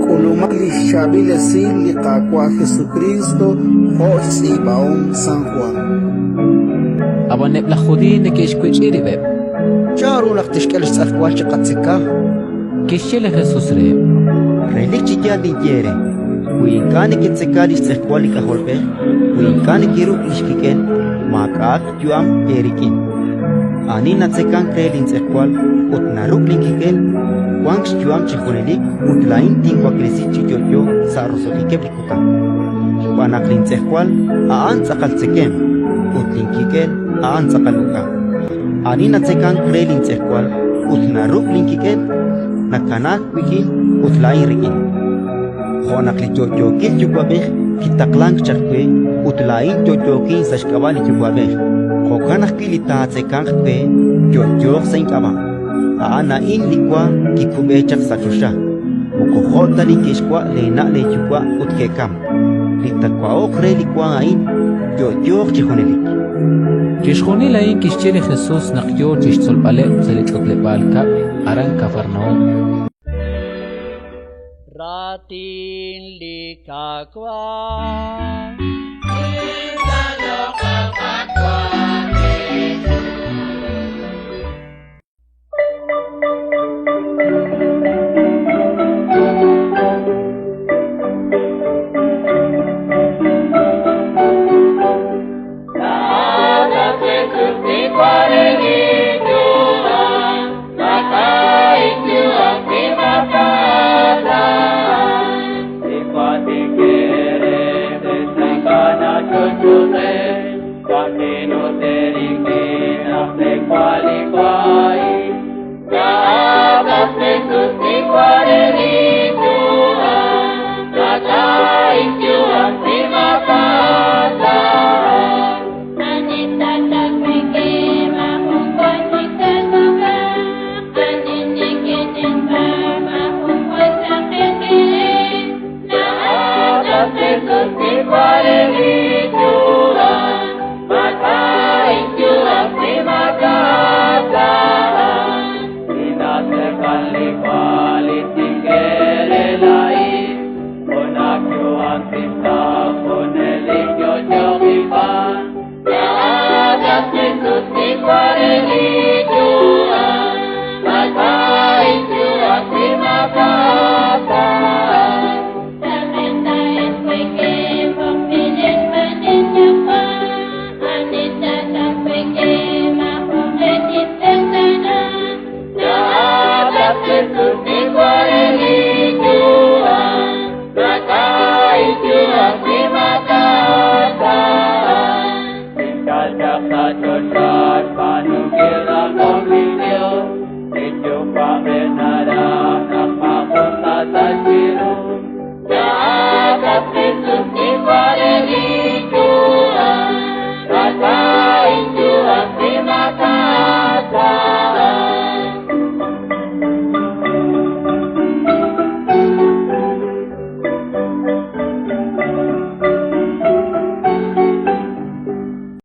K'ulumaq li xChaab'il Esil li Qaawa' Jesukriist jo' xtz'iib'ahom San Jwan. Ab'an eb' laj Judiiy neke'xwech'i rib'eb'. Chanru naq tixk'e li xtz'ejwal chiqatzeka? Kixye li Jesus reheb': Relik chi yaal ninye eere, wi ink'a' neketzeka li xtz'ejwal li K'ajolb'ej, wi ink'a' nekeruk' li xkik'el, maak'a'aq yu'am eerik'in. Ani natzekank re lintz'ejwal ut naruk' linkik'el, wank xyu'am chi junelik ut laa'in tinwaklesi chi yo'yo sa' roso'jikeb' li kutan. Xb'aan naq lintz'ejwal a'an tz'aqal tzekemq ut linkik'el a'an tz'aqal uk'a. Ani natzekank re lintz'ejwal ut naruk' linkik'el, nakanaak wik'in ut laa'in rik'in. Jo' naq li yo'yookil Yuwa'b'ej kitaqlank chaq we ut laa'in yo'yookin sa' xk'ab'a' li Yuwa'b'ej, jo'kan ajwi' li taatzekanq we yo'yooq sa' ink'ab'a'. A'an a'in li wa kikub'e chaq sa' choxa, moko jo' ta li ke'xwa' leena' leeyuwa' ut ke'kamk. Li taawa'oq re li wa a'in yo'yooq chi junelik. Chixjunil a'in kixye li Jesus naq yo chi xtzolb'aleb' sa' li ch'utleb'aal kab'l aran Kafarnaúm. Raatin li Qaawa'.